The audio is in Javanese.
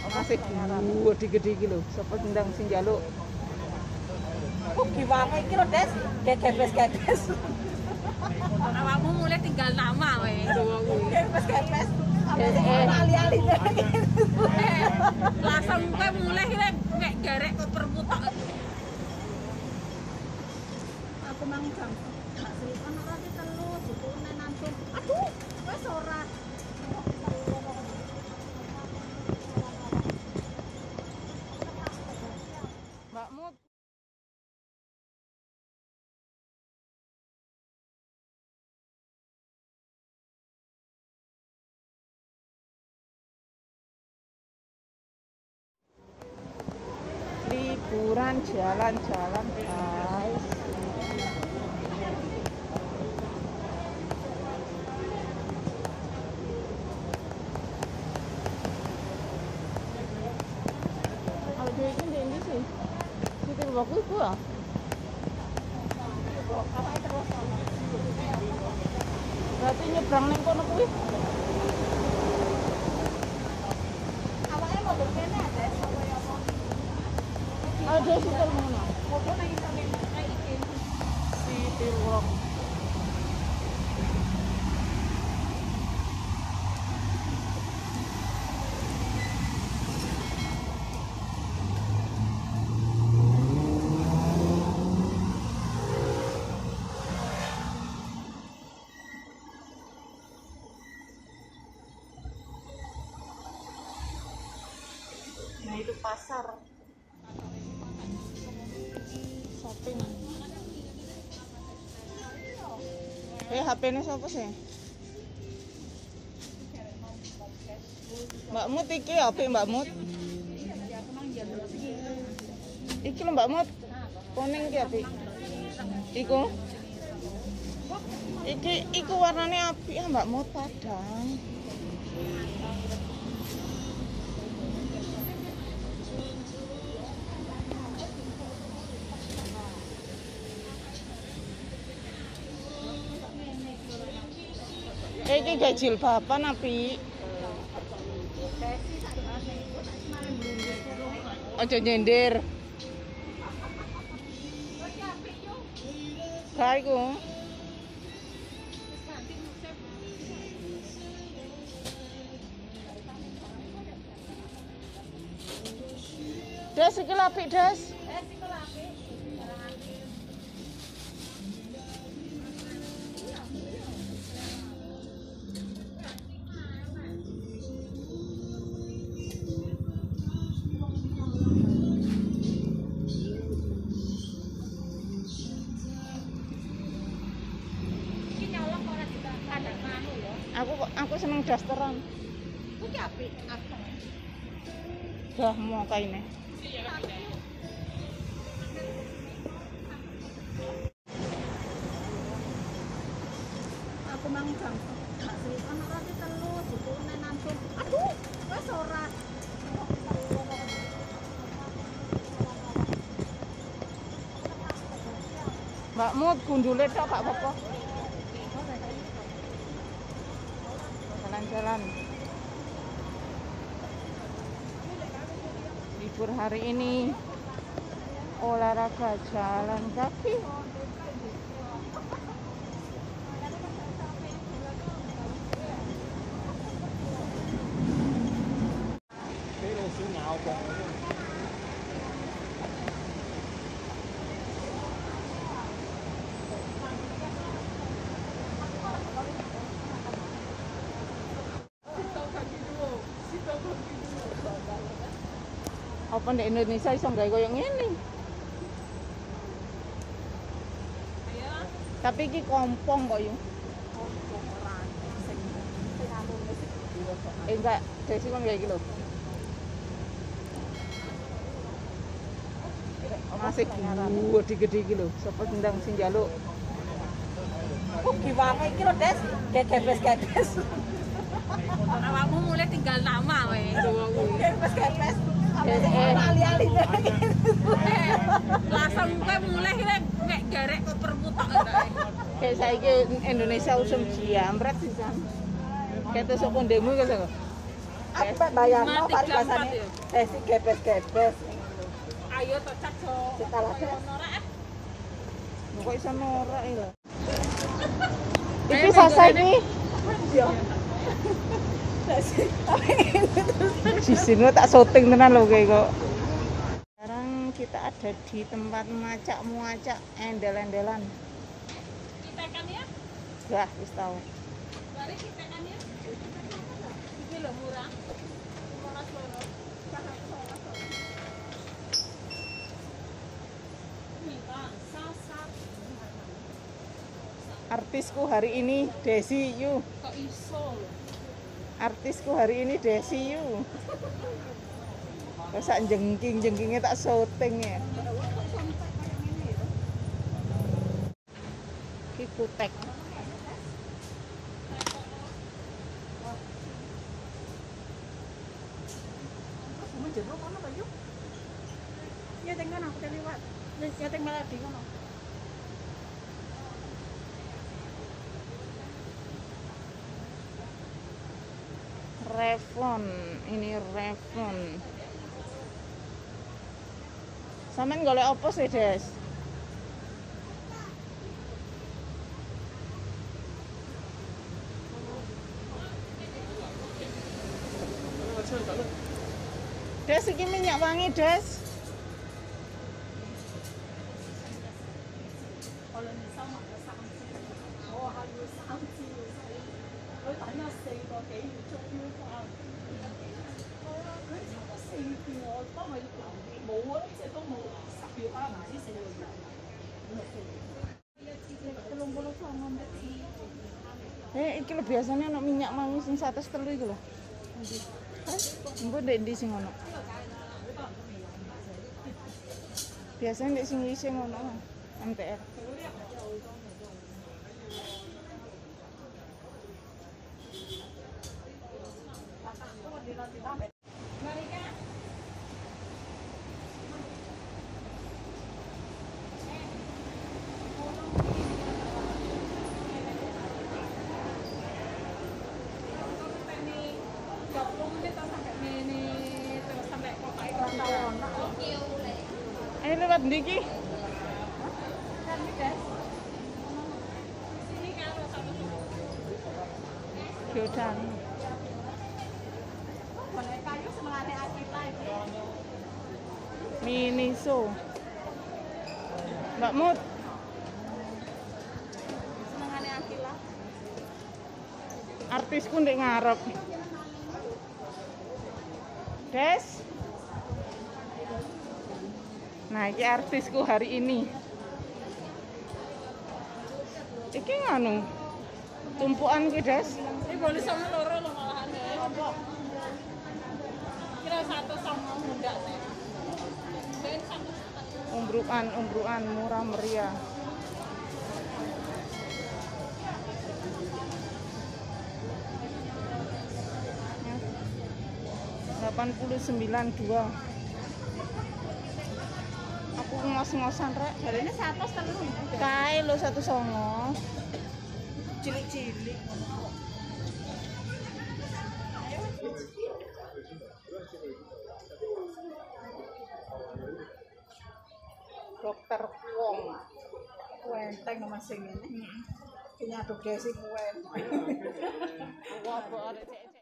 Masih gede-gede iki lho, sapa ndang sing njaluk. Kok giwange iki lho, Des, gegepes-gepes. Awakmu mulai tinggal nama wae. Gegepes-gepes. Ali-ali. Langsung kowe mulai mek garek kopermu tok. Aku mang jam gak sri ono roti telu jupukne langsung. Aduh, wis ora. Mbakmu liburan jalan-jalan, guys. Awake dhewe iki ndek ndi sih? Sitir waku iku ah. Berarti nyebrang ning kono kuwi. Awake mondok kene, Des. Ada sitir mana? Mobil nang iso ngene iki. Sitir walk. Nah, itu pasar. Shopping. HP-ne sapa sih? Mbak Mut iki HP Mbak Mut. Iki lho Mbak Mut. Kuning iki apik. Iku. Iki iku warnane apik ya Mbak Mut padang. Iki gak jilbaban apik. Aja nyender. Kae iku. Des iki apik, Des. Aku seneng dasteran. Kuwi apik, apik. Dah mau kaine. Aku mang jam gak sri ono roti telu jupukne langsung. Aduh, wis ora. Mbak Mut gundule tok gak apa-apa. Jalan-jalan. Libur hari ini olahraga jalan kaki. Apa di Indonesia iso gawe koyo ngene? Tapi iki kompong kok yo. Enggak, Desi kon gawe iki lho. Masih gede-gede iki lho, sapa ndang sing njaluk. Kok giwange iki lho, Des, gegepes-gepes. Awakmu mulai tinggal nama wae. Gegepes-gepes. Ali-ali. Langsung kowe mulai mek garek kopermu tok. Kayak saiki Indonesia usum jambret sisan. Kayak tusuk kondemu iki lho. Aku bayangno paribasane Desi gebes-gebes. Ayo to cak jo. Cita. Kok iso norak iki lho. Iki Sasa iki. Yo. Di sini tak syuting tenan lho kowe kok. Sekarang kita ada di tempat macak-muacak endel-endelan. Kita kan ya? Wah, wis tau. Mari kita kan ya. Iki lho murah. 15 euro. Artisku hari ini Desi Yu. Kok iso lho? Artisku hari ini Desi Yu. Masa jengking-jengkingnya tak syuting ya. Iki kutek. Jero kono to, Yuk? Ya teng kono aku liwat. Ya teng Meladi kono. Revlon, ini Revlon. Sampeyan golek apa sih, Des? Des, iki minyak wangi, Des. Iki lho biasanya ono minyak wangi sing 103 iku lho. Engko ndek ndi sing ono? Biasanya ndek sing wise ngono, MTR. Ayo lewat ndi iki? Gyodan. Miniso. Mbak Mut. Senengane Akila. Artisku ndek ngarep. Des. Nah, iki artisku hari ini. Iki nganu. Tumpukan iki, Des. Iki boleh sama loro lho malahan. Kira satu sama mundak sih. Ben satu. Umbrukan, murah meriah. Ya. 89,2. Aku ngos-ngosan rek. Jarene 103. Kae lho 109. Cilik-cilik. Dokter Wong. Enteng sama sing ngene. Kayaknya aduk desi kuwen. Wah, kok ada cek.